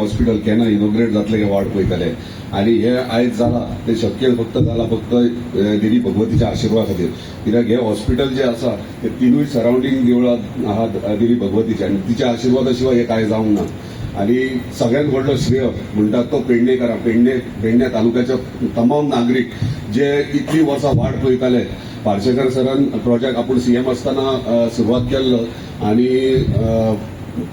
Hospital केन्ना inaugurate जातलें काय वाट पळयताले आनी हें आयज जालां तें शक्य फक्त जालां फक्त देवी भगवतीच्या आशिर्वादा खातीर, कित्याक हें हॉस्पिटल जें आसा तें तिनूय सरावंडींग देवळां आहात देवी भगवतीची आनी तिच्या आशिर्वादा शिवाय हें कांय जावंक ना. आनी सगळ्यात व्हडलो श्रेय म्हणटात तो पेडणेकारां, पेडण्या तालुक्याचे तमाम नागरीक जे इतलीं वर्सां वाट पळयताले. पार्सेकर सरान प्रोजेक्ट आपूण सीएम आसतना सुरवात केल्लो आनी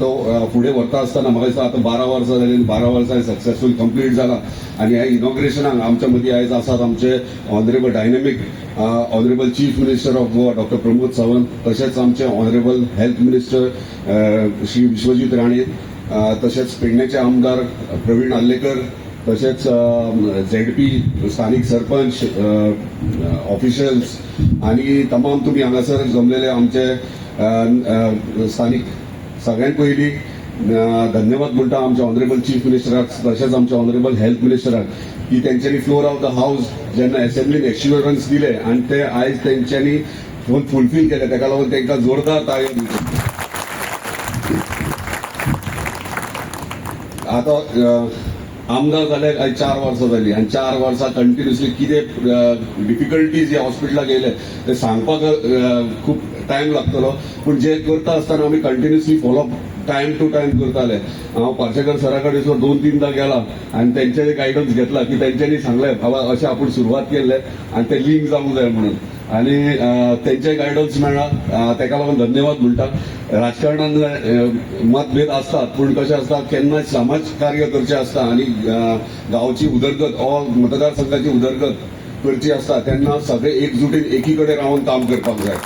तो फुडें व्हरता आसतना म्हाका दिसता आतां 12 वर्सां जालीं, 12 वर्सां सक्सेसफूल कंप्लीट जाला. आनी ह्या इनॉग्रेशनाक आमच्या मदीं आयज आसात आमचे honourable dynamic honourable chief minister of Goa doctor Pramod Sawant, तशेंच आमचे honourable health minister Shri Vishwajit Rane, तशेंच पेडण्याचे आमदार प्रवीण आर्लेकर, तशेंच झेडपी स्थानीक सरपंच, ऑफिशियल्स आनी तमाम तुमी हांगासर जमलेले आमचे स्थानीक. सगळ्यांत पयलीं धन्यवाद म्हणटा आमच्या ऑनरेबल चीफ मिनिस्टराक, तशेंच आमच्या ऑनरेबल हेल्थ मिनिस्टराक की तेंच्यांनी फ्लोर ऑफ the house जेन्ना एसेंब्लीन एश्युरन्स दिले आनी ते आयज तेंच्यांनी फुलफील केले, ताका लागून तांकां जोरदार ताळयो दिवच्यो. आतां आमदार जाले आयज 4 वर्सां जाली आनी 4 वर्सां कंटिन्युअसली कितें डिफिकल्टीज ह्या हॉस्पिटलाक येयले ते सांगपाक खूब टायम लागतलो, पूण जे करता आसतना आमी continuously follow up time to time करताले. हांव पार्सेकर सरा कडेन सुद्दां 2-3दा गेला आनी तेंचे गायडन्स घेतला की तेंच्यांनी सांगलें बाबा अशें आपूण सुरवात केल्लें आनी तें लिंक जावंक जाय म्हणून, आनी तेंचे गायडन्स मेळ्ळा, ताका लागून धन्यवाद म्हणटा. राजकारणान मतभेद आसतात, पूण कशें आसता केन्ना समाज कार्य करचें आसता आनी गांवची उदरगत वा मतदारसंघाची उदरगत करची आसता तेन्ना सगळे एकजुटीन एकी कडेन रावन काम करपाक जाय.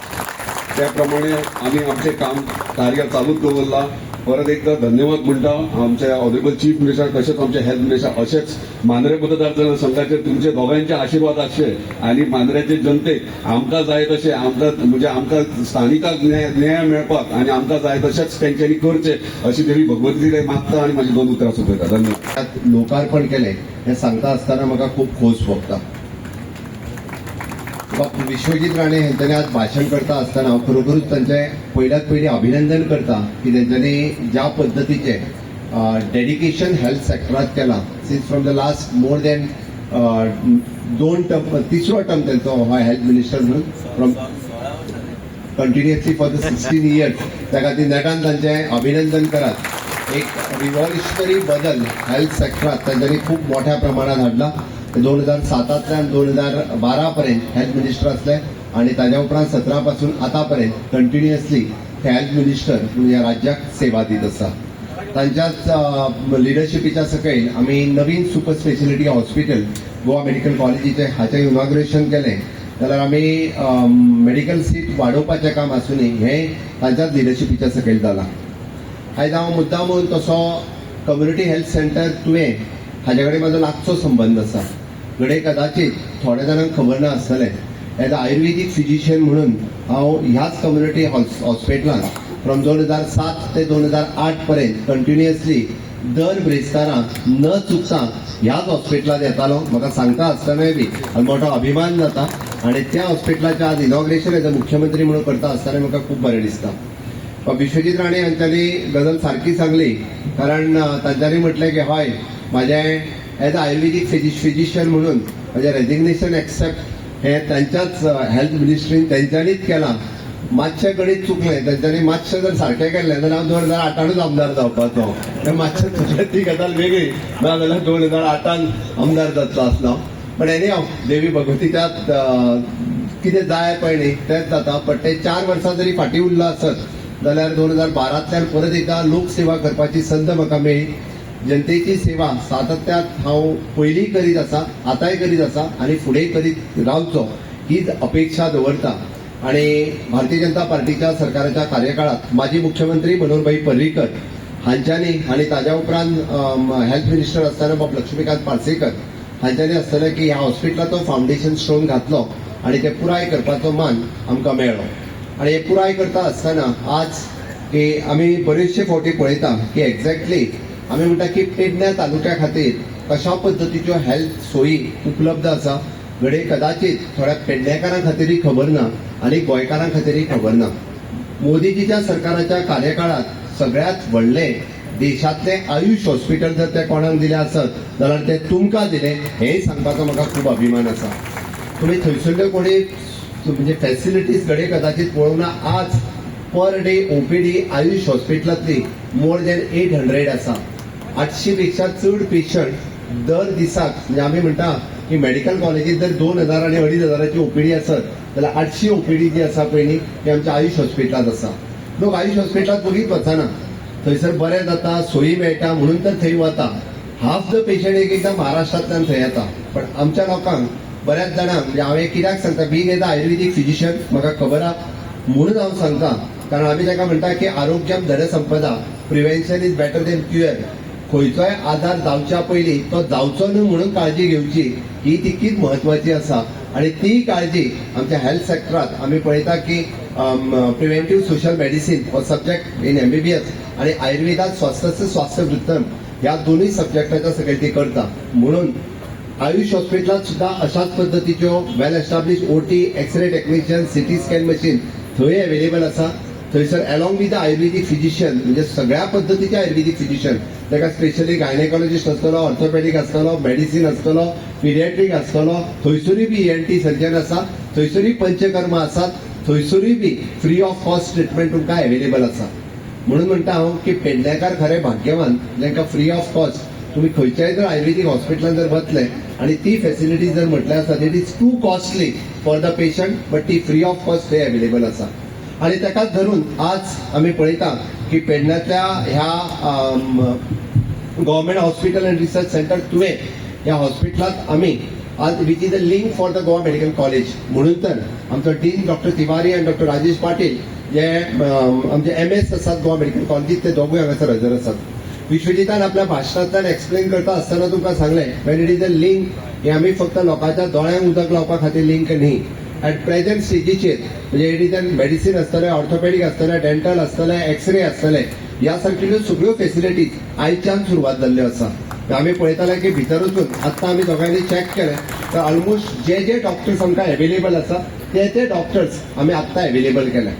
त्या प्रमाणे आमी आमचें काम कार्य चालूच दवरलां. परत एकदा धन्यवाद म्हणटा आमच्या ऑनरेबल चीफ मिनिस्टर तशेंच आमचे हेल्थ मिनिस्टर, अशेंच मांद्रे मतदार संघाचे तुमचे दोगांयचे आशिर्वाद आसचे आनी मांद्र्याचे जनतेक आमकां जाय तशें आमकां म्हणजे आमकां स्थानिकाक न्याय मेळपाक आनी आमकां जाय तशेंच तेंच्यांनी करचें अशी देवी भगवती कडेन मागता आनी म्हाजी 2 उतरां सोंपयता. धन्यवाद. लोकार्पण केलें हें सांगता आसतना म्हाका खूब खोस भोगता. विश्वजीत राणे हेंच्यांनी आज भाशण करता आसतना हांव खरोखरूच तांचें पयल्यात पयलीं अभिनंदन करता की तेंच्यांनी ज्या पद्दतीचें डेडिकेशन हेल्थ सेक्टरात केलां since from the last more than 2 term, तिसरो टर्म तेंचो हो हेल्थ मिनिस्टर म्हणून from continuously for the 16 years, त्या खातीर नेटान तांचें अभिनंदन करात. एक रिव्होल्युशनरी बदल हेल्थ सेक्टरात तांच्यांनी खूब मोठ्या प्रमाणात हाडला. 2007 2012 पर्यंत हेल्थ मिनिस्टर आसले आनी ताज्या उपरांत 17 पासून आतां पर्यंत कंटिन्युअसली ते हेल्थ मिनिस्टर म्हणून ह्या राज्याक सेवा दीत आसा. तांच्याच लिडरशिपीच्या सकयल आमी नवीन super speciality hospital Goa medical कॉलेजीचें हाचें इनॉग्रेशन केलें, जाल्यार आमी मेडिकल सीट वाडोवपाचें काम आसूनय हें तांच्याच लिडरशिपीच्या सकयल जालां. आयज हांव मुद्दामून तसो कम्युनिटी हेल्थ सेंटर तुवें हाजे कडेन म्हाजो लागचो संबंद आसा. घडये कदाचीत थोड्या जाणांक खबर ना आसतलें, एज अ आयुर्वेदीक फिजिशियन म्हणून हांव ह्याच कम्युनिटी हॉस्पिटलान फ्रॉम 2007 ते 2008 पर्यंत कंटिन्युअसली दर ब्रेस्तारा न चुकता ह्याच हॉस्पिटलांत येतालो. म्हाका सांगता आसतनाय बी मोठो अभिमान जाता आनी त्या हॉस्पिटलाचें आज इनॉग्रेशन एज अ मुख्यमंत्री म्हणून करता आसतना म्हाका खूब बरें दिसता. विश्वजीत राणे हांच्यांनी गजाल सारकी सांगली, कारण तांच्यांनी म्हटलें की हय म्हाजें एज अ आयुर्वेदीक फिजिशियन म्हणून म्हाजें रेजिग्नेशन एक्सेप्ट हें तांच्याच हेल्थ मिनिस्ट्रीन तेंच्यांनीच केलां. मातशें गणीत चुकलें तेंच्यांनी, मातशें जर सारकें केल्लें जाल्यार हांव 2008 आमदार जावपाचो. तें मातशें चुकलें ती गजाल वेगळी, ना जाल्यार 2008 आमदार जातलो आसलो. बट एनी हांव देवी भगवतीच्या कितें जाय पळय न्ही तेंच जाता. बट ते 4 वर्सां जरी फाटीं उरला आसत जाल्यार 2012 परत एकदां लोकसेवा करपाची संद म्हाका मेळ्ळी. जनतेची सेवा सातत्यात हांव पयलींय करीत आसा, आतांय करीत आसा आनी फुडें करीत रावचो हीच अपेक्षा दवरता. आनी भारतीय जनता पार्टीच्या सरकाराच्या कार्यकाळात माजी मुख्यमंत्री मनोहरभाई पर्रीकर हांच्यांनी आनी ताज्या उपरांत हेल्थ मिनिस्टर आसतना बाब लक्ष्मीकांत पार्सेकर हांच्यांनी आसतना की ह्या हॉस्पिटलाचो फावंडेशन स्टोन घातलो आनी ते पुराय करपाचो मान आमकां मेळ्ळो. आनी हे पुराय करता आसतना आज की आमी बरेचशे फावटी पळयता की एक्झॅक्टली आमी म्हणटा की पेडण्या तालुक्या खातीर कशा पद्दतीच्यो हेल्थ सोयी उपलब्ध आसा, घडये कदाचित थोड्या पेडणेकारां खातीरय खबर ना आनी गोंयकारां खातीरय खबर ना. मोदीजीच्या सरकाराच्या कार्यकाळात सगळ्यात व्हडलें देशांतलें आयुष हॉस्पिटल जर ते कोणाक दिलें आसत जाल्यार ते तुमकां दिलें, हेंय सांगपाचो म्हाका खूब अभिमान आसा. तुमी थंयसरल्यो कोणी म्हणजे फॅसिलिटीज घडये कदाचित पळोवंक ना. आज पर डे ओपीडी आयुष हॉस्पिटलांतली मोर दॅन 800 आसा. 800 पेक्षा चड पेशंट दर दिसाक. म्हणजे आमी म्हणटा की मेडिकल कॉलेजीत जर 2000 आनी 2500ची ओपीडी आसत जाल्यार 800 ओपीडी जी आसा पळय न्ही, ती आमच्या आयुष हॉस्पिटलांत आसा. लोक आयुष हॉस्पिटलांत वगीत वचना. थंयसर बरें जाता, सोयी मेळटा म्हणून तर थंय वता. हाफ the patient एक एकदां महाराष्ट्रांतल्यान थंय येता. पण आमच्या लोकांक, बऱ्याच जाणांक, म्हणजे हांव हें कित्याक सांगता, being as a ayurvedic physician म्हाका खबर आहा म्हणून हांव सांगता. कारण आमी ताका म्हणटा की आरोग्यम धनसंपदा, prevention is better than cure. खंयचोय आजार जावच्या पयलीं तो जावचो न्हू म्हणून काळजी घेवची ही तितकीच म्हत्वाची आसा. आनी ती काळजी आमच्या हेल्थ सेक्टरात आमी पळयता की प्रिव्हेंटीव सोशल मेडिसीन हो सब्जेक्ट इन एमबीबीएस आनी आयुर्वेदात स्वास्थ्य स्वास्थ्य वृत्तम ह्या दोनूय सब्जेक्टाच्या सकयल ती करता. म्हणून आयुष हॉस्पिटलात सुद्धा अशाच पद्दतीच्यो well establish OT, X-ray technician, CT scan machine थंय अवेलेबल आसा. थंयसर along with the Ayurvedic physician, म्हणजे सगळ्या पद्दतीचे आयुर्वेदीक फिजिशियन, ताका स्पेशली गायनेकॉलॉजिस्ट आसतलो, ऑर्थोपेडीक आसतलो, मेडिसीन आसतलो, पिडियाट्रीक आसतलो, थंयसरूय बी ईएनटी सर्जन आसा, थंयसरूय पंचकर्म आसात, थंयसरूय बी फ्री ऑफ कॉस्ट ट्रिटमेंट तुमकां अवेलेबल आसा. म्हणून म्हणटा हांव की पेडणेकार खरे भाग्यवान, जांकां फ्री ऑफ कॉस्ट तुम्ही खंयच्याय जर आयुर्वेदीक हॉस्पिटलान जर वतले आनी ती फेसिलिटी जर म्हटल्यार आसा, it is too costly for the patient, but ती फ्री ऑफ कॉस्ट थंय अवेलेबल आसा. आनी ताकाच धरून आज आमी पळयता की पेडण्यांतल्या ह्या Government Hospital and Research Centre तुवें ह्या हॉस्पिटलांत आमी आज, which is a link for the Goa Medical College, म्हणून तर आमचो डीन डॉक्टर तिवारी आनी डॉक्टर राजेश पाटील जे आमचे एमएस आसात गोवा मेडिकल कॉलेजीत, ते दोगूय हांगासर हजर आसात. विश्वजितान आपल्या भाशणांतल्यान एक्सप्लेन करता आसतना तुमकां सांगलें, when it is a link, हे आमी फक्त लोकांच्या दोळ्यांक उदक लावपा खातीर लिंक न्ही. ऍट प्रेझेंट स्टेजीचेर म्हणजे it is an medicine आसतलें, ऑर्थोपेडीक आसतलें, डेंटल आसतलें, एक्सरे आसतले, ह्या सारकिल्ल्यो सगळ्यो फेसिलिटीज आयच्यान सुरवात जाल्ल्यो आसा. आमी पळयताले की भितर वचून आत्तां आमी दोगांयनी चॅक केलें तर ऑलमोस्ट जे जे डॉक्टर्स आमकां एवेलेबल आसा ते ते डॉक्टर्स आमी आत्तां एवेलेबल केले.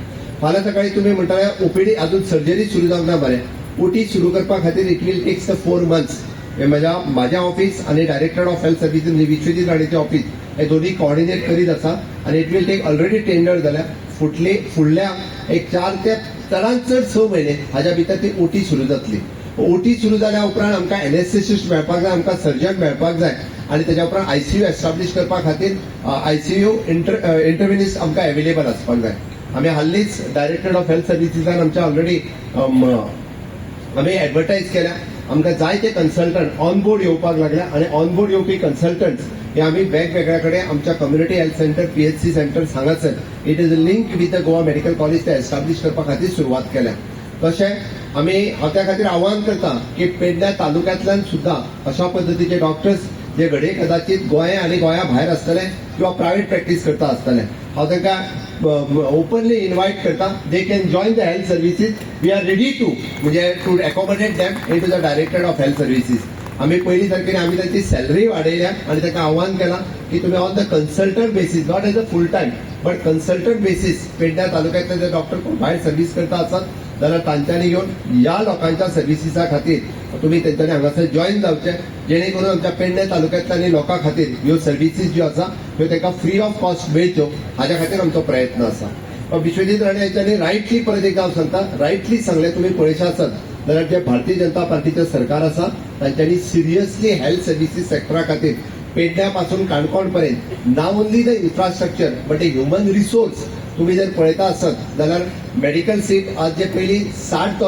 फाल्यां सकाळी तुमी म्हणटाले ओपीडी अजून सर्जरी सुरू जावंक ना. बरें, ओटी सुरू करपा खातीर it will takes the 4 months. हे म्हाज्या ऑफिस आनी डायरेक्टर ऑफ हेल्थ सर्विसीस म्हणजे विश्वजीत राणेचें ऑफिस हे दोन्ही कॉर्डिनेट करीत आसा आनी it will take, already tender जाल्या. फुडल्या एक 4 ते चडांत चड 6 म्हयने हाज्या भितर ती ओटी सुरू जातली. ओटी सुरू जाल्या उपरांत आमकां एनेस्थेसिस्ट मेळपाक जाय, आमकां सर्जन मेळपाक जाय आनी तेज्या उपरांत आयसीयू एस्टाब्लीश करपा खातीर आयसीयू इंटरव्हेनिस्ट आमकां अवेलेबल आसपाक जाय. आमी हालींच डायरेक्टर ऑफ हेल्थ सर्विसीसान आमच्या ऑलरेडी आमी एडवर्टायज केल्या. आमकां जायते कन्सल्टंट ऑन बोर्ड येवपाक लागले आनी ऑन बोर्ड येवपी कन्सल्टंट्स हे आमी वेगवेगळ्या कडेन आमच्या community health centre, PHC centre हांगासर it is a link with the Goa Medical College ते एस्टाब्लीश करपा खातीर सुरवात केल्या. तशें आमी हांव त्या खातीर आव्हान करता की पेडण्या तालुक्यांतल्यान सुद्दां अशा पद्दतीचे डॉक्टर्स जे घडये कदाचित गोंय आनी गोंया भायर आसतले किंवा प्रायव्हेट प्रॅक्टीस करता आसतले, हांव तांकां ओपनली इन्वायट करता, they can join the health services. We are ready to म्हणजे to accommodate them into the Directorate of Health Services. आमी पयलीं सारकें आमी तांची सॅलरी वाडयल्या आनी तांकां आव्हान केलां की तुमी on the consultant basis, not as a full time but consultant basis, पेडण्या तालुक्यांतले जे डॉक्टर कोण भायर सर्वीस करता आसत जाल्यार तांच्यांनी येवन ह्या लोकांच्या सर्विसीसा खातीर तुमी तेंच्यांनी हांगासर जॉयन जावचे, जेणे करून आमच्या पेडणे तालुक्यांतल्या आनी लोकां खातीर ह्यो सर्विसीस ज्यो आसा ह्यो तांकां फ्री ऑफ कॉस्ट मेळच्यो हाज्या खातीर आमचो प्रयत्न आसा. विश्वजीत राणे हांच्यांनी रायटली, परत एकदा हांव सांगता, रायटली सांगलें. तुमी पळयशा आसत जाल्यार जे भारतीय जनता पार्टीचें सरकार आसा तांच्यांनी सिरियसली हेल्थ सर्विसीस सेक्टरा खातीर पेडण्या पासून काणकोण पर्यंत not only the infrastructure but a human resource तुम्ही जर पळयता आसत जाल्यार मेडिकल सीट आज जे पयलीं 60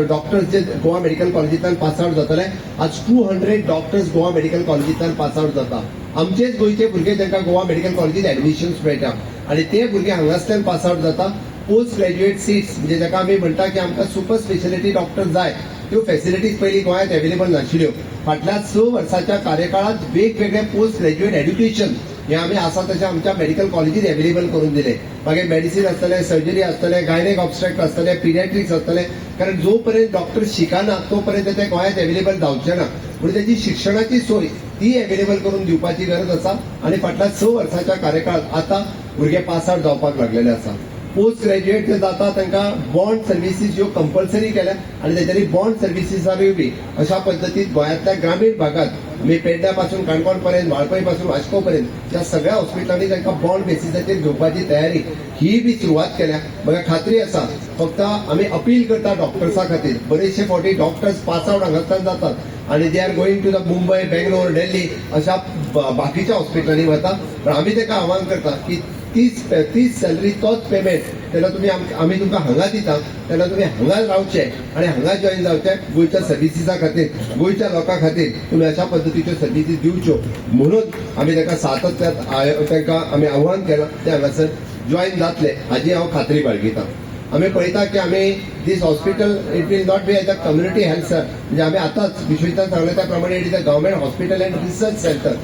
डॉक्टर्स जे गोवा मेडिकल कॉलेजींतल्यान पास आवट जाताले, आज 200 डॉक्टर्स गोवा मेडिकल कॉलेजींतल्यान पास आवट जाता. आमचेच गोंयचे भुरगे तांकां गोवा मेडिकल कॉलेजीत एडमिशन्स मेळटा आनी ते भुरगे हांगासल्यान पास आवट जाता. पोस्ट ग्रॅज्युएट सीट्स, म्हणजे जाका आमी म्हणटा की आमकां सुपर स्पेशलिटी डॉक्टर जाय, त्यो फॅसिलिटीज पयलीं गोंयांत अवेलेबल नाशिल्ल्यो. फाटल्या 6 वर्साच्या कार्यकाळात वेगवेगळे पोस्ट ग्रॅज्युएट एज्युकेशन हे आमी आसा तशें आमच्या मेडिकल कॉलेजीत अवेलेबल करून दिले. मागीर मेडिसीन आसतलें, सर्जरी आसतलें, गायनेक ऑब्स्टेट्रिक्स आसतलें, पिडियाट्रिक्स आसतलें. कारण जो पर्यंत डॉक्टर शिकना तो पर्यंत ते गोंयांत अवेलेबल जावचे ना, म्हणून त्याची शिक्षणाची सोय ती अवेलेबल करून दिवपाची गरज आसा. आनी फाटल्या 6 वर्साच्या कार्यकाळात आतां भुरगे पास आवट जावपाक लागलेले आसा. पोस्ट ग्रॅज्युएट जे जाता तांकां बॉन्ड सर्विसीस ह्यो कंपल्सरी केल्या आनी तेच्यांनी बॉन्ड सर्विसीसारूय बी अशा पद्दतीन गोंयांतल्या ग्रामीण भागात आमी पेडण्या पासून काणकोण पर्यंत, वाळपय पासून वास्को पर्यंत ह्या सगळ्या हॉस्पिटलांनी तांकां बॉन्ड बेसिसाचेर घेवपाची तयारी ही बी सुरवात केल्या. म्हाका खात्री आसा, फक्त आमी अपील करता डॉक्टर्सा खातीर. बरेचशे फावटी डॉक्टर्स पास आउट हांगासर जातात आनी they are going to the Mumbai, Bangalore, Delhi अशा बाकीच्या हॉस्पिटलांनी वता. पण आमी ताका आव्हान करता की तीच तीच सॅलरी, तोच पेमेंट तेन्ना तुमी आमी तुमकां हांगा दिता तेन्ना तुमी हांगा रावचे आनी हांगा जॉईन जावचे. गोंयच्या सर्विसीसा खातीर, गोंयच्या लोकां खातीर तुमी अशा पद्दतीच्यो सर्विसीस दिवच्यो म्हणून आमी ताका सातत्यात तांकां आमी आव्हान केलां. ते हांगासर जॉईन जातले हाजी हांव खात्री बाळगितां. आमी पळयता की आमी this hospital, it will not be as a community health, म्हणजे आमी आतांच विश्वजितान सांगलें त्या प्रमाणे it is a government hospital and research centre.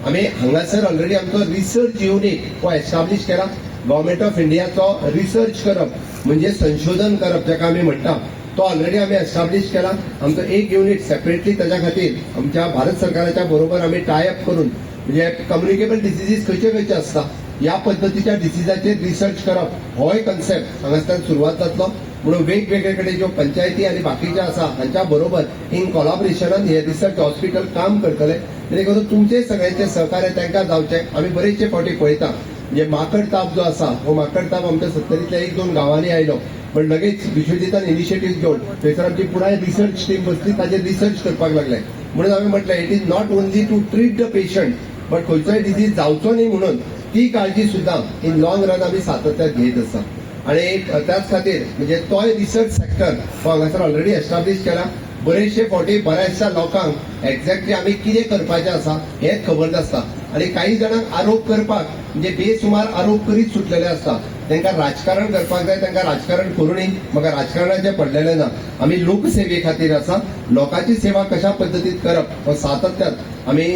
आमी हांगासर ऑलरेडी आमचो रिसर्च युनीट हो एस्टाब्लीश केला. गव्हर्मेंट ऑफ इंडियाचो रिसर्च करप म्हणजे संशोधन करप जाका आमी म्हणटा, तो ऑलरेडी आमी एस्टाब्लीश केला. आमचो एक युनीट सेपरेटली ताच्या खातीर आमच्या भारत सरकाराच्या बरोबर आमी टाय अप करून, म्हणजे कम्युनिकेबल डिसिजीस खंयचे खंयचे आसता, ह्या पद्दतीच्या डिसिजाचेर रिसर्च करप होय कन्सेप्ट हांगासर सुरवात जातलो. म्हणून वेगवेगळे कडेन ज्यो पंचायती आनी बाकीचे आसा हांच्या बरोबर इन कोलॅबरेशनान हे रिसर्च हॉस्पिटल काम करतले, जेणे करून तुमचे सगळ्यांचे सहकार्य तांकां जावचें. आमी बरेचशे फावटी पळयता, म्हणजे माकड ताप जो आसा, हो माकड ताप आमच्या सत्तरींतल्या एक दोन गांवांनी आयलो, पण लगेच विश्वजितान इनिशिएटीव घेवन थंयसर आमची पुराय रिसर्च टीम बसली, ताजेर रिसर्च करपाक लागले. म्हणून हांवें म्हटलें, it is not only to treat the patient, but खंयचोय डिजीज जावचो न्ही म्हणून ती काळजी सुद्दां इन लॉंग रन आमी सातत्यात घेत आसा. आणि त्याच खातीर म्हणजे तोय रिसर्च सेक्टर हो हांगासर ऑलरेडी एस्टाब्लीश केला. बरेचशे फावटी बऱ्याचशा लोकांक एक्झॅक्टली आमी कितें करपाचें आसा हेंच खबर नासता आनी काही जाणांक आरोप करपाक, म्हणजे बेसुमार आरोप करीत सुटलेले आसता. तांकां राजकारण करपाक जाय, तांकां राजकारण करूनय. म्हाका राजकारणाचें पडलेलें ना. आमी लोकसेवे खातीर आसा. लोकांची सेवा कशा पद्दतीन करप हो सातत्यात आमी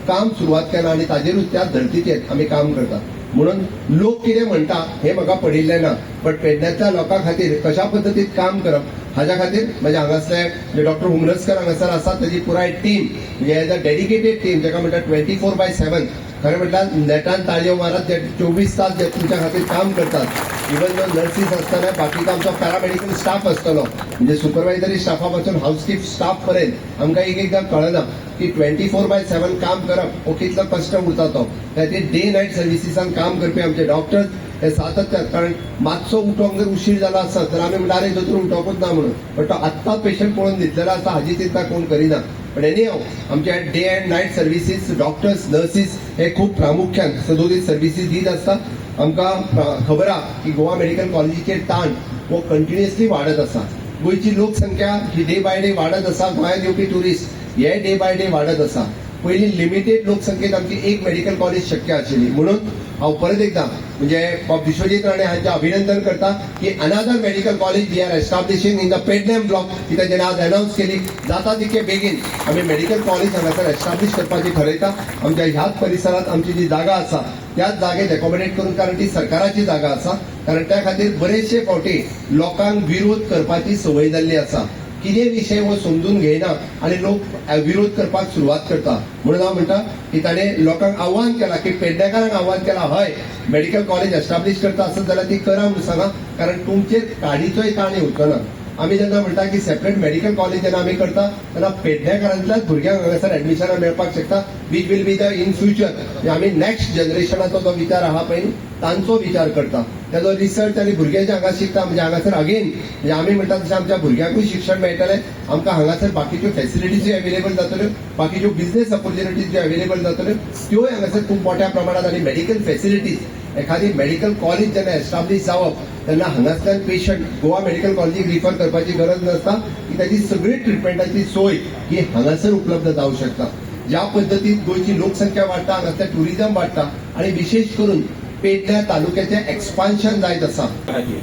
काम सुरवात केला आनी ताजेरूच, त्याच धर्तीचेर आमी काम करतात. म्हणून लोक कितें म्हणटा हें म्हाका पडिल्लें ना, बट पेडण्याच्या लोकां खातीर कशा पद्दतीन काम करप हाज्या खातीर म्हज्या हांगासले डॉक्टर हुमरसकर हांगासर आसा, ताजी पुराय टीम, म्हणजे एज अ डेडिकेटेड टीम, जाका म्हणटा 24/7. खरें म्हटल्यार नेटान ताळयो मारत जे 24 तास जे तुमच्या खातीर काम करतात, इवन जो नर्सीस आसतले, बाकीचो आमचो पॅरामेडिकल स्टाफ आसतलो, म्हणजे सुपरवायझरी स्टाफा पासून हाऊसकीप स्टाफ पर्यंत, आमकां एक एकदां कळना की 24/7 काम करप हो कितलो कश्ट उरता तो. खातीर डे नायट सर्विसीसान काम करपी आमचे डॉक्टर्स हे सातत्यात, कारण मातसो उठोंक जर उशीर जाला आसत तर आमी म्हणटा, अरे, दोतोर उठोवकूच ना म्हणून. पण तो आत्ताच पेशंट पळोवन न्हिदलेलो आसा हाजी चिंता कोण करिना. पण एनी हाव, आमचे day and night services, doctors, nurses हे खूब प्रामुख्यान सदोदीत सर्विसीस दीत आसता. आमकां खबर आहा की गोवा मेडिकल कॉलेजीचेर ताण हो कंटिन्युअसली वाडत आसा. गोंयची लोकसंख्या ही डे बाय डे वाडत आसा. गोंयांत येवपी ट्युरिस्ट हे डे बाय डे वाडत आसा. पयलीं लिमिटेड लोकसंख्येत आमची एक मेडिकल कॉलेज शक्य आशिल्ली. म्हणून हांव परत एकदां म्हणजे बाब विश्वजीत राणे हांचें अभिनंदन करता की another medical college we are establishing in the Pednem block ही तांच्यानी आज अनावन्स केली. जाता तितके बेगीन आमी मेडिकल कॉलेज हांगासर एस्टाब्लिश करपाची ठरयता. आमच्या ह्याच परिसरात आमची जी जागा आसा त्याच जागेत एकोमोडेट करून, कारण ती सरकाराची जागा आसा. कारण त्या खातीर बरेचशे फावटी लोकांक विरोध करपाची संवय जाल्ली आसा. कितें विशय हो समजून घेयना आनी लोक विरोध करपाक सुरवात करता. म्हणून हांव म्हणटा की ताणें लोकांक आव्हान केलां की पेडणेकारांक आव्हान केलां, हय, मेडिकल कॉलेज एस्टाब्लिश करता आसत जाल्यार ती करा म्हणून सांगा, कारण तुमचेर काडीचोय ताण येवचो ना. आमी जेन्ना म्हणटा की सेपरेट मेडिकल कॉलेज जेन्ना आमी करता तेन्ना पेडणेकारांतल्याच भुरग्यांक हांगासर एडमिशनां मेळपाक शकता, which will be the in future. आमी नेक्स्ट जनरेशनाचो जो विचार आहा पळय न्ही, तांचो विचार करता. ताजो रिसर्च आनी भुरगे जे हांगा शिकता, म्हणजे हांगासर अगेन, म्हणजे आमी म्हणटा तशें आमच्या भुरग्यांकूय शिक्षण मेळटलें. आमकां हांगासर बाकीच्यो फॅसिलिटीजूय अवेलेबल जातल्यो, बाकीच्यो बिझनेस ऑपॉर्च्युनिटीज ज्यो अवेलेबल जातल्यो त्योय हांगासर खूब मोठ्या प्रमाणात. आनी मेडिकल फॅसिलिटीज, एखादी मेडिकल कॉलेज जेन्ना एस्टाब्लिश जावप तेन्ना हांगासल्यान पेशंट गोवा मेडिकल कॉलेजीक रिफर करपाची गरज नासता की ताची सगळी ट्रिटमेंटाची सोय ही हांगासर उपलब्ध जावं शकता. ज्या पद्दतीन गोंयची लोकसंख्या वाडटा, हांगासर ट्युरिझम वाडटा आनी विशेश करून पेडण्या तालुक्याचें एक्सपान्शन जायत आसा. खातीर,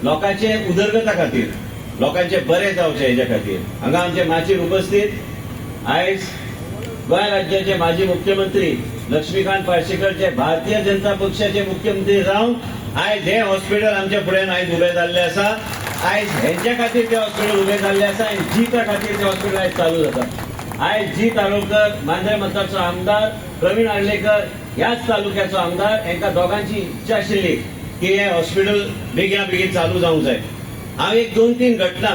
लोकांचे उदरगता खातीर, लोकांचे बरें जावचें हेज्या खातीर हांगा आमचे माचयेर उपस्थित आयज गोंय राज्याचे माजी मुख्यमंत्री लक्ष्मीकांत पार्सेकर, जे भारतीय जनता पक्षाचे मुख्यमंत्री जावन आयज हे हॉस्पिटल आमच्या फुड्यान आयज उबें जाल्लें आसा. आयज हेंच्या खातीर ते हॉस्पिटल उबें जाल्लें आसा आनी जीता खातीर ते हॉस्पिटल आयज चालू जाता. आयज जीत आरोलकर, मांद्रे मतदारचो आमदार, प्रवीण आर्लेकर, ह्याच तालुक्याचो आमदार, हांकां दोगांची इच्छा आशिल्ली. की हे हॉस्पिटल बेगीना बेगीन चालू जावंक जाय. हांव एक दोन तीन घटना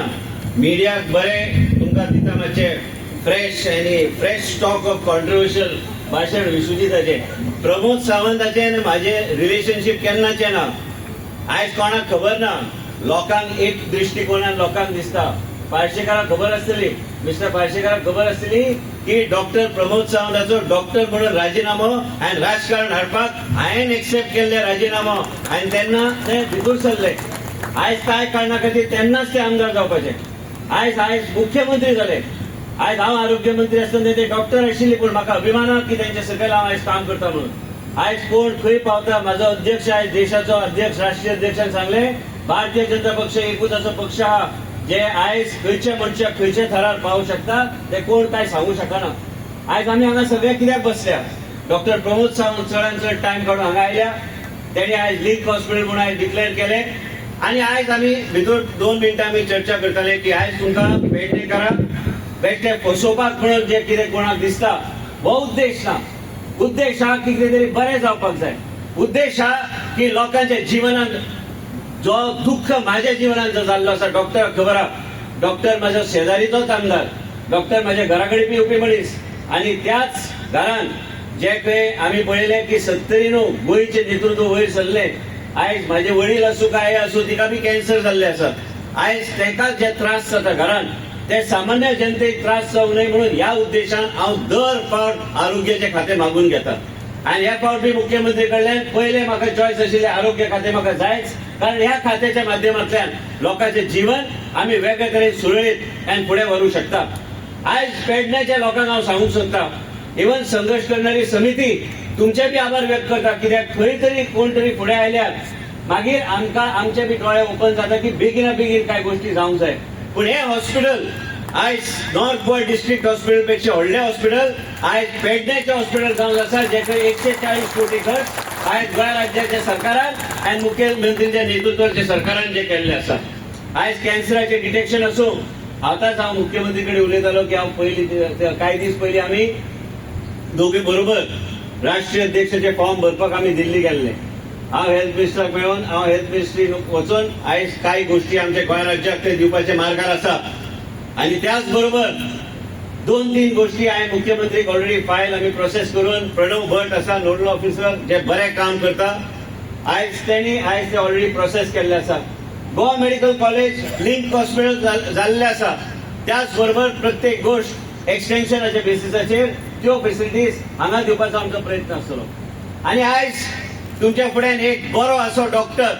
मिडियाक बरें तुमकां दिता, मातशें फ्रेश आनी फ्रेश स्टॉक ऑफ कॉन्ट्रोवर्शियल भाशण विश्वजीताचें. प्रमोद सावंताचें आनी म्हाजें रिलेशनशीप केन्नाचें ना, आयज कोणाक खबर ना. लोकांक एक दृश्टिकोणान लोकांक दिसता, पार्शेकाराक खबर आसतली, मिस्टर पार्शेकाराक खबर आसतली की डॉक्टर प्रमोद सावंताचो डॉक्टर म्हणून राजिनामो आनी राजकारण हाडपाक हांवें एक्सेप्ट केल्ले राजिनामो आनी तेन्ना ते भितर सरले. आयज कांय कारणा खातीर तेन्नाच ते आमदार जावपाचे, आयज आयज मुख्यमंत्री जाले. आयज हांव आरोग्य मंत्री आसतना ते डॉक्टर आशिल्ले, पूण म्हाका अभिमान आहा की तेंच्या सकयल हांव आयज काम करता म्हणून. आयज कोण खंय पावता, म्हाजो अध्यक्ष आयज देशाचो अध्यक्ष, राष्ट्रीय अध्यक्षान सांगले भारतीय जनता पक्ष एकूच असो पक्ष आहा जे आयज खंयच्या मनशाक खंयच्या थरार पावूंक शकता, ते कोण काय सांगू शकना. आयज आमी हांगा सगळे कित्याक बसल्या, डॉक्टर प्रमोद सावंत चडान चड टायम काडून हांगा आयल्या, तेणी आयज लिंक हॉस्पिटल म्हणून आयज डिक्लेअर केलें. आनी आयज आमी भितर 2 मिनटां आमी चर्चा करताले की आयज तुमकां पेडणेकारांक बेश्टे फसोवपाक म्हणून जे कितें कोणाक दिसता हो उद्देश ना. उद्देश हा की कितें तरी बरें जावपाक जाय. उद्देश हा की लोकांच्या जिवनांत जो दुख्ख माझ्या जिवनात जो जाल्लो आसा, डॉक्टराक खबर आहा, डॉक्टर म्हाज्या शेजारीचोच आमदार, डॉक्टर म्हाज्या घरा कडेन बी येवपी मनीस, आनी त्याच घरान जे खंय आमी पळयलें की 79 गोंयचें नेतृत्व वयर सरलें. आयज म्हाजे वडील आसूं काय आसूं, तिका बी कॅन्सर जाल्लें आसा. आयज ताका जे त्रास जाता घरान ते सामान्य जनतेक त्रास जावं न्हय म्हणून ह्या उद्देशान हांव दर फावट आरोग्याचें खातें मागून घेता. आनी ह्या फावट बी मुख्यमंत्री कडल्यान पयलें म्हाका चॉयस आशिल्लें आरोग्य खातें म्हाका जायच, कारण ह्या खात्याच्या माध्यमांतल्यान लोकांचें जीवन आमी वेगळे तरेन सुरळीत आनी फुडें व्हरूंक शकता. आयज पेडण्याच्या लोकांक हांव सांगूंक सोदता, इवन संघर्श करणारी समिती तुमचे बी आभार व्यक्त करता, कित्याक खंय तरी कोण तरी फुडें आयल्यार मागीर आमकां आमचे बी दोळे ओपन जाता की बेगिना बेगीन कांय गोश्टी जावंक जाय. पूण हें हॉस्पिटल आयज नॉर्थ गोवा डिस्ट्रिक्ट हॉस्पिटल पेक्षा व्हडलें हॉस्पिटल आयज पेडण्याचें हॉस्पिटल जावन आसा, जेका 140 कोटी खर्च आयज गोंय राज्याच्या सरकारान आनी मुख्यमंत्रीच्या नेतृत्वाच्या सरकारान जे केल्लें आसा. आयज कॅन्सराचें डिटेक्शन आसूं, आतांच हांव मुख्यमंत्री कडेन उलयतालो की हांव पयलीं कांय दीस पयलीं आमी दोगी बरोबर राष्ट्रीय अध्यक्षाचे फॉर्म भरपाक आमी दिल्ली गेल्ले. हांव हेल्थ मिनिस्टराक मेळून हांव हेल्थ मिनिस्ट्रीन वचून आयज कांय गोश्टी आमच्या गोंय राज्याक ते दिवपाचे मार्गार आसा. आनी त्याच बरोबर 2-3 गोश्टी हांवें मुख्यमंत्रीक ऑलरेडी फायल आमी प्रोसेस करून, प्रणव भट आसा नोडल ऑफिसर जे बरें काम करता, आयज तेणी आयज ते ऑलरेडी प्रोसेस केल्ले आसा. Goa medical college link hospital जाल्लें आसा, त्याच बरोबर प्रत्येक गोश्ट एक्सटेन्शनाच्या बेसिसाचेर त्यो फेसिलिटीज हांगा दिवपाचो आमचो प्रयत्न आसतलो. आनी आयज तुमच्या फुड्यान एक बरो असो डॉक्टर,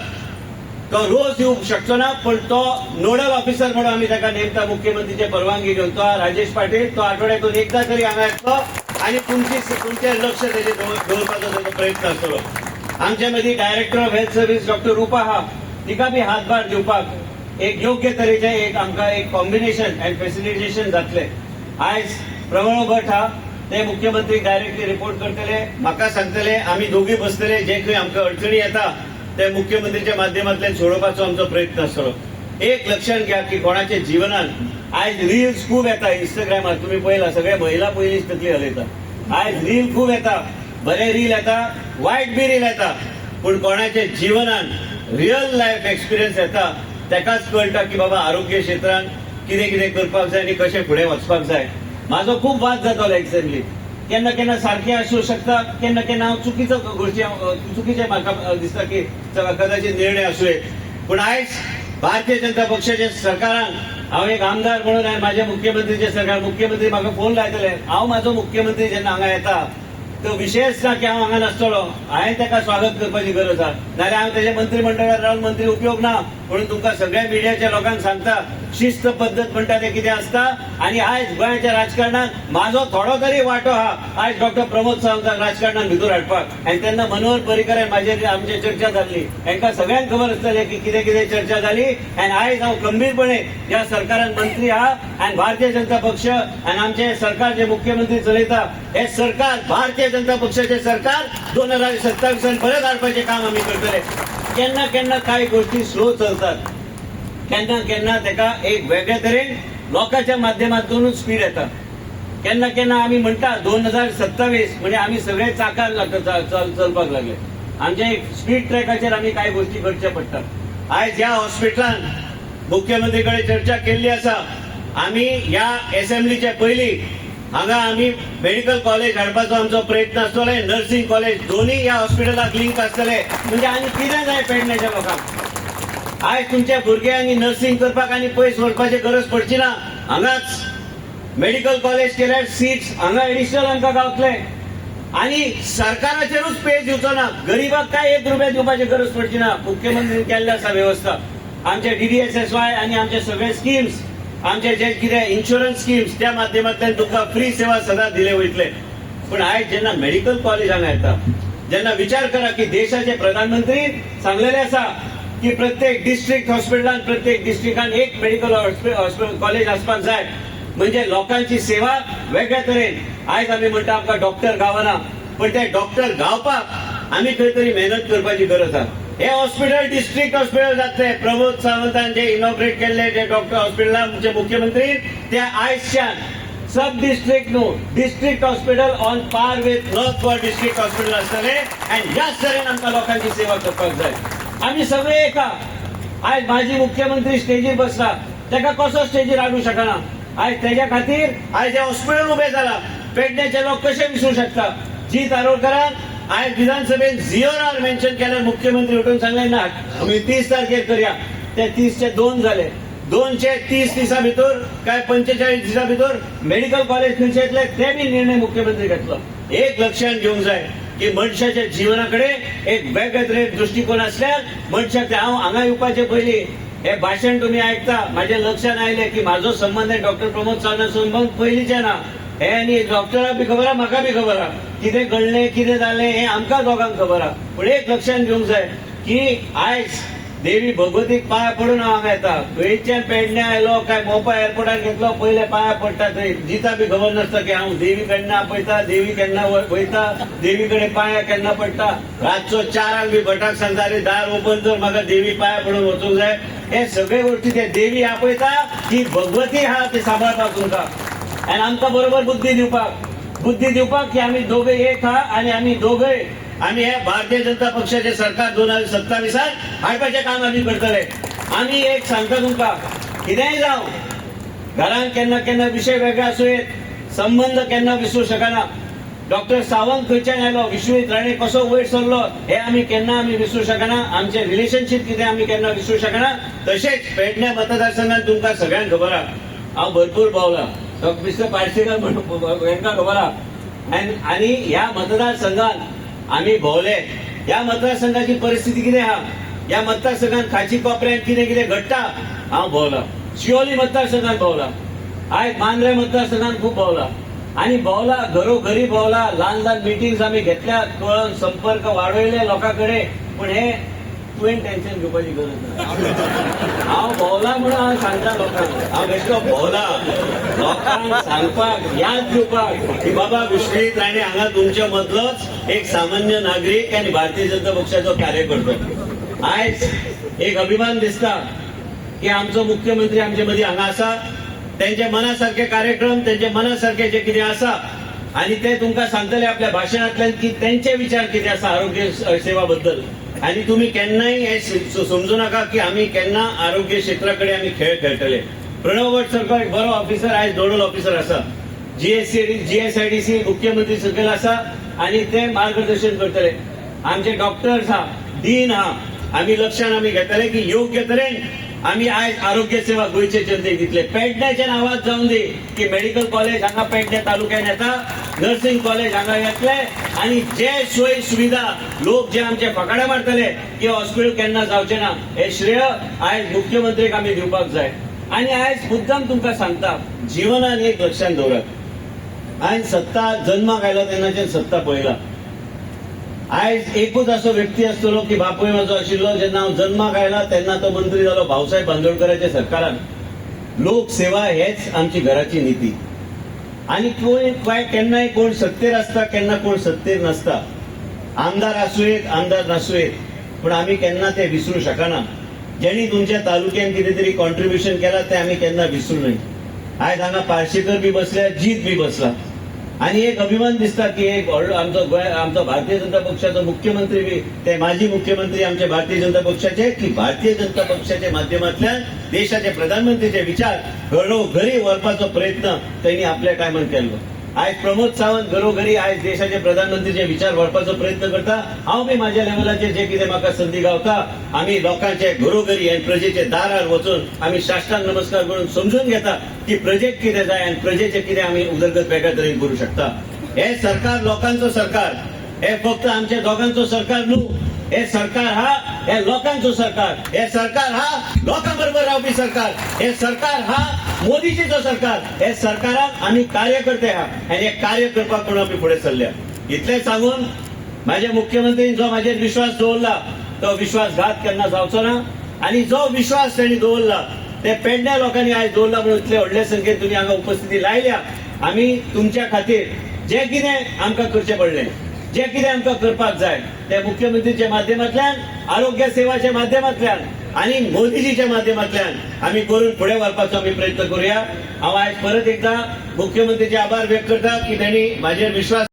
तो रोज येवंक शकचो ना, पण तो नोडल ऑफिसर म्हणून आमी ताका नेमता मुख्यमंत्रीचे परवानगी घेवन, तो राजेश पाटील, तो आठवड्यातून एकदा तरी हांगा येतलो आनी तुमचें लक्ष तेजेर दवरपाचो ताचो प्रयत्न आसतलो. आमच्या मदीं director of health service doctor Rupa आहा, तिका बी हातभार दिवपाक एक योग्य तरेचें एक आमकां एक कॉम्बिनेशन अँड फेसिलिटेशन जातलें. आयज प्रमोद भट हा, ते मुख्यमंत्रीक डायरेक्टली रिपोर्ट करतले, म्हाका सांगतले, आमी दोगूय बसतले, जे खंय आमकां अडचणी येता ते मुख्यमंत्रीच्या माध्यमांतल्यान सोडोवपाचो आमचो प्रयत्न आसतलो. एक लक्षात घ्या की कोणाच्या जिवनात आयज रिल्स खूब येता इंस्टाग्रामार, तुमी पळयला सगळे महिला पयलींच तकली हलयता. आयज रील खूब येता, बरे रील येता, वायट बी रील येता, पूण कोणाच्या जिवनात रियल लायफ एक्सपिरियन्स येता तेकाच कळटा की बाबा आरोग्य क्षेत्रांत कितें कितें करपाक जाय आनी कशें फुडें वचपाक जाय. म्हाजो खूब वाद जातालो एक्झॅक्टली, केन्ना केन्ना सारकें आसूं शकता, केन्ना केन्ना हांव चुकीचो गोश्टी चुकीचे म्हाका दिसता की कदाचित निर्णय आसूं येत. पूण आयज भारतीय जनता पक्षाच्या सरकारान हांव एक आमदार म्हणून आनी म्हाज्या मुख्यमंत्रीचे सरकार, मुख्यमंत्री म्हाका फोन लायतले, हांव म्हाजो मुख्यमंत्री जेन्ना हांगा येता तो विशयच ना की हांव हांगा नासतलो, हांवें ताका स्वागत करपाची गरज आसा, नाल्यार हांव तेज्या मंत्रिमंडळात रावन मंत्री उपयोग ना. म्हणून तुमकां सगळ्या मिडियाच्या लोकांक सांगता, शिस्त पद्दत म्हणटा तें कितें आसता. आनी आयज गोंयच्या राजकारणात म्हाजो थोडो तरी वांटो आहा आयज डॉक्टर प्रमोद सावंताक राजकारणात भितर हाडपाक. आनी तेन्ना मनोहर पर्रीकर म्हाजेर आमची चर्चा जाल्ली, हांकां सगळ्यांक खबर आसतलें की कितें कितें चर्चा जाली. आनी आयज हांव गंभीरपणे ह्या सरकारान मंत्री आहा आनी भारतीय जनता पक्ष आनी आमचे सरकार जे मुख्यमंत्री चलयता हे सरकार भारतीय जनता पक्षाचे सरकार 2027 परत हाडपाचें काम आमी करतले. केन्ना केन्ना कांय गोश्टी स्लो चलतात, केन्ना केन्ना तेका एक वेगळे तरेन लोकांच्या माध्यमातूनच स्पीड येता. केन्ना केन्ना आमी म्हणटा 2027 म्हणजे आमी सगळे चाकार लागता चलपाक लागले. आमच्या एक स्पीड ट्रॅकाचेर आमी कांय गोष्टी करचे पडटात. आयज ह्या हॉस्पिटलान मुख्यमंत्री कडेन चर्चा केल्ली आसा. आमी ह्या एसेंब्लीच्या पयलीं हांगा आमी मेडिकल कॉलेज हाडपाचो आमचो प्रयत्न आसतलो. नर्सिंग कॉलेज दोन्ही ह्या हॉस्पिटलाक लिंक आसतले. म्हणजे आनी कितें जाय पेडण्याच्या लोकांक? आयज तुमच्या भुरग्यांनी नर्सिंग करपाक आनी पयस व्हरपाची गरज पडची ना. हांगाच मेडिकल कॉलेज केल्यार सीट्स हांगा एडिशनल आमकां गावतले आनी सरकाराचेरूच पे दिवचो ना. गरीबाक काय एक रुपया दिवपाची गरज पडची ना. मुख्यमंत्र्यांनी केल्ले आसा वेवस्था. आमचे डीडीएसएसवाय आनी आमचे सगळे स्किम्स, आमचे जे कितें इन्शुरन्स स्किम्स, त्या माध्यमांतल्यान तुमकां फ्री सेवा सदां दिले वयतले. पण आयज जेन्ना मेडिकल कॉलेज हांगा येता जेन्ना विचार करा की देशाचे प्रधानमंत्री सांगलेले आसा की प्रत्येक डिस्ट्रिक्ट हॉस्पिटलान, प्रत्येक डिस्ट्रिक्टान एक मेडिकल हॉस्पिटल कॉलेज आसपाक जाय. म्हणजे लोकांची सेवा वेगळ्या तरेन. आयज आमी म्हणटा आमकां डॉक्टर गावना, पण ते डॉक्टर गावपाक आमी खंय तरी मेहनत करपाची गरज आसा. हे हॉस्पिटल डिस्ट्रिक्ट हॉस्पिटल जातले. प्रमोद सावंतान जे इनॉग्रेट केल्ले जे डॉक्टर हॉस्पिटला आमचे मुख्यमंत्री, ते आयजच्यान सब डिस्ट्रिक्ट न्हू, district hospital on par with North Goa district hospital आसतले. आनी ह्याच तरेन आमकां लोकांची सेवा करपाक जाय. आमी सगळे एका. आयज माजी मुख्यमंत्री स्टेजीर बसला, ताका कसो स्टेजीर हाडूंक शकना? आयज तेज्या खातीर आयज हे हॉस्पिटल उबें जाला. पेडण्याचे लोक कशे विसरूं शकता? जीत आरोलकरान आयज विधानसभेत झिरो मेन्शन केल्यार मुख्यमंत्री उठून सांगले ना, आमी 30 तारखेर करया. ते 30चे 2 जाले. 230 दिसा भितर काय 45 दिसा भितर मेडिकल कॉलेज खंयचे येतले ते बी निर्णय मुख्यमंत्री घेतलो. एक लक्षात घेवंक जाय की मनशाच्या जिवना कडेन एक वेगळे तरेन दृश्टिकोन असल्यार मनशाक. हांव हांगा येवपाचे पयलीं हे भाशण तुमी आयकता, म्हाज्या लक्षात आयलें की म्हाजो संबंद डॉक्टर प्रमोद सावंत संबंद पयलींचे ना. हे आनी डॉक्टराक बी खबर आहा, म्हाका बी खबर आहा. कितें घडलें, कितें जालें हें आमकां दोगांक खबर आहा. पूण एक लक्षात घेवंक जाय की आयज देवी भगवतीक पांय पडून हांव हांगा येता. खंयच्यान पेडण्या आयलो काय मोपा एअरपोर्टार घेतलो, पयले पांय पडटा थंय. जिता बी खबर नासता की हांव देवी केन्ना आपयता, देवी केन्ना वयता, देवी कडेन पांय केन्ना पडटा. रातचो 4 बी भटाक सांगता, अरे दार ओपन कर, म्हाका देवी पांय पडून वचूंक जाय. हे सगळे गोष्टी ते देवी आपयता की भगवती आहा ते सांबाळपाक तुमकां आनी आमकां बरोबर बुद्धी दिवपाक, बुद्धी दिवपाक की आमी दोघे एक आहा आनी आमी दोघय आमी हे भारतीय जनता पक्षाचे सरकार 2027 हाडपाचें काम आमी करतले. आमी एक सांगता तुमकां, कितेंय जावं, घरान केन्ना केन्ना विशय वेगळे आसूं येत, संबंद केन्ना विसरूं शकना. डॉक्टर सावंत खंयच्यान आयलो, विश्वजीत राणे कसो वयर सरलो हे आमी केन्ना आमी विसरूं शकना. आमचे रिलेशनशीप कितें आमी केन्ना विसरूं शकना. तशेंच पेडण्या मतदारसंघात तुमकां सगळ्यांक खबर आहा, हांव भरपूर भोंवला. मिस्टर पार्सेकर हेंकां खबर आहा. आनी ह्या मतदारसंघात आमी भोंवले. ह्या मतदारसंघाची परिस्थिती कितें आहा, ह्या मतदारसंघात खाची कोपऱ्यात कितें कितें घडटा, हांव भोंवला. शिवोली मतदारसंघात भोंवला, आयज मांद्रे मतदारसंघात खूब भोंवला आनी भोंवला, घरोघरी भोंवला. ल्हान ल्हान मिटिंग्स आमी घेतल्या, कळोन संपर्क वाडयले लोकां कडेन. पूण हे तुवें टेन्शन घेवपाची गरज ना. हांव भोंवला म्हणून हांव सांगता लोकांक. हांव बेश्टो भोंवला लोकांक सांगपाक, याद दिवपाक की बाबा विश्वजीत राणे हांगा तुमच्या मदलोच एक सामान्य नागरीक आनी भारतीय जनता पक्षाचो कार्यकर्तो. आयज एक अभिमान दिसता की आमचो मुख्यमंत्री आमचे मदीं हांगा आसा. तेंच्या मनासारखे कार्यक्रम, तेंच्या मनासारखे जे कितें आसा आनी ते तुमकां सांगतले आपल्या भाशणांतल्यान की तेंचे विचार कितें आसा आरोग्य सेवा बद्दल. आनी तुमी केन्नाय हे समजू नाका की आमी केन्ना आरोग्य क्षेत्रा कडेन आमी खेळ खेळटले. प्रणव भट सारको एक बरो ऑफिसर आयज नोडल ऑफिसर आसा. जीएससी जीएसआयडीसी मुख्यमंत्री सकयल आसा आनी ते मार्गदर्शन करतले. आमचे डॉक्टर्स आहा, डीन आहा. आमी लक्षात आमी घेतले की योग्य तरेन आमी आयज आरोग्य सेवा गोंयचे जनतेक दितले. पेडण्याच्यान आवाज जावन दी की मेडिकल कॉलेज हांगा पेडणे तालुक्यान येता, नर्सिंग कॉलेज हांगा येतले आनी जे सोय सुविधा लोक जे आमचे फकाडे मारतले की हॉस्पिटल केन्ना जावचे ना, हे श्रेय आयज मुख्यमंत्रीक आमी दिवपाक जाय. आनी आयज मुद्दाम तुमकां सांगता, जिवनान एक लक्षात दवरात, आयज सत्ता जन्माक आयलो तेन्नाच्यान सत्ता पळयला. आयज एकूच असो व्यक्ती आसतलो की बापूय म्हाजो आशिल्लो, जेन्ना हांव जन्माक आयला तेन्ना तो मंत्री जालो भाऊसाहेब बांदोडकराच्या सरकारान. लोकसेवा हेच आमची घराची नीती. आनी कोण काय केन्नाय कोण सत्तेर आसता, केन्ना कोण सत्तेर नासता. आमदार आसूं येत, आमदार नासूं येत, पूण आमी केन्ना ते विसरूं शकना. जेणी तुमच्या तालुक्यान कितें तरी कॉन्ट्रिब्युशन केलां तें आमी केन्ना विसरूं न्हय. आयज हांगा पार्शेकर बी बसल्या, जीत बी बसला. आनी एक अभिमान दिसता की एक व्हडलो आमचो गोंय, आमचो भारतीय जनता पक्षाचो मुख्यमंत्री बी ते माजी मुख्यमंत्री आमचे भारतीय जनता पक्षाचे, की भारतीय जनता पक्षाच्या माध्यमांतल्यान देशाचे प्रधानमंत्रीचे विचार घरोघरी व्हरपाचो प्रयत्न त्यांनी आपल्या टायमान केल्लो. आयज प्रमोद सावंत घरोघरी आयज देशाचे प्रधानमंत्रीचे विचार व्हरपाचो प्रयत्न करता. हांव बी माझ्या लेवलाचेर जे कितें म्हाका संदी गावता, आमी लोकांचे घरोघरी आनी प्रजेचे दारार वचून आमी साष्टांग नमस्कार करून समजून घेता की प्रजेक कितें जाय आनी प्रजेचे कितें आमी उदरगत वेगळ्या तरेन करूं शकता. हे सरकार लोकांचो सरकार, हे फक्त आमच्या दोगांचो सरकार न्हू. हे सरकार हा हे लोकांचो सरकार, हे सरकार हा लोकां बरोबर रावपी सरकार, हे सरकार हा मोदीजीचो सरकार. हे सरकाराक आमी कार्यकर्ते आहा आनी हे कार्य करपाक म्हणून आमी फुडें सरल्या. इतलें सांगून माझ्या मुख्यमंत्रीन जो म्हाजेर विश्वास दवरला तो विश्वासघात केन्ना जावचो ना. आनी जो विश्वास त्यांनी दवरला ते पेडण्या लोकांनी आयज दवरला म्हणून इतले व्हडले संख्येन तुमी हांगा उपस्थिती लायल्या. आमी तुमच्या खातीर जे कितें आमकां करचें पडलें, जे कितें आमकां करपाक जाय ते मुख्यमंत्रीच्या माध्यमांतल्यान, आरोग्य सेवाच्या माध्यमांतल्यान आनी मोदीजीच्या माध्यमांतल्यान आमी करून फुडें व्हरपाचो आमी प्रयत्न करूया. हांव आयज परत एकदा मुख्यमंत्रीचे आभार व्यक्त करता की त्यांनी म्हाजेर विश्वास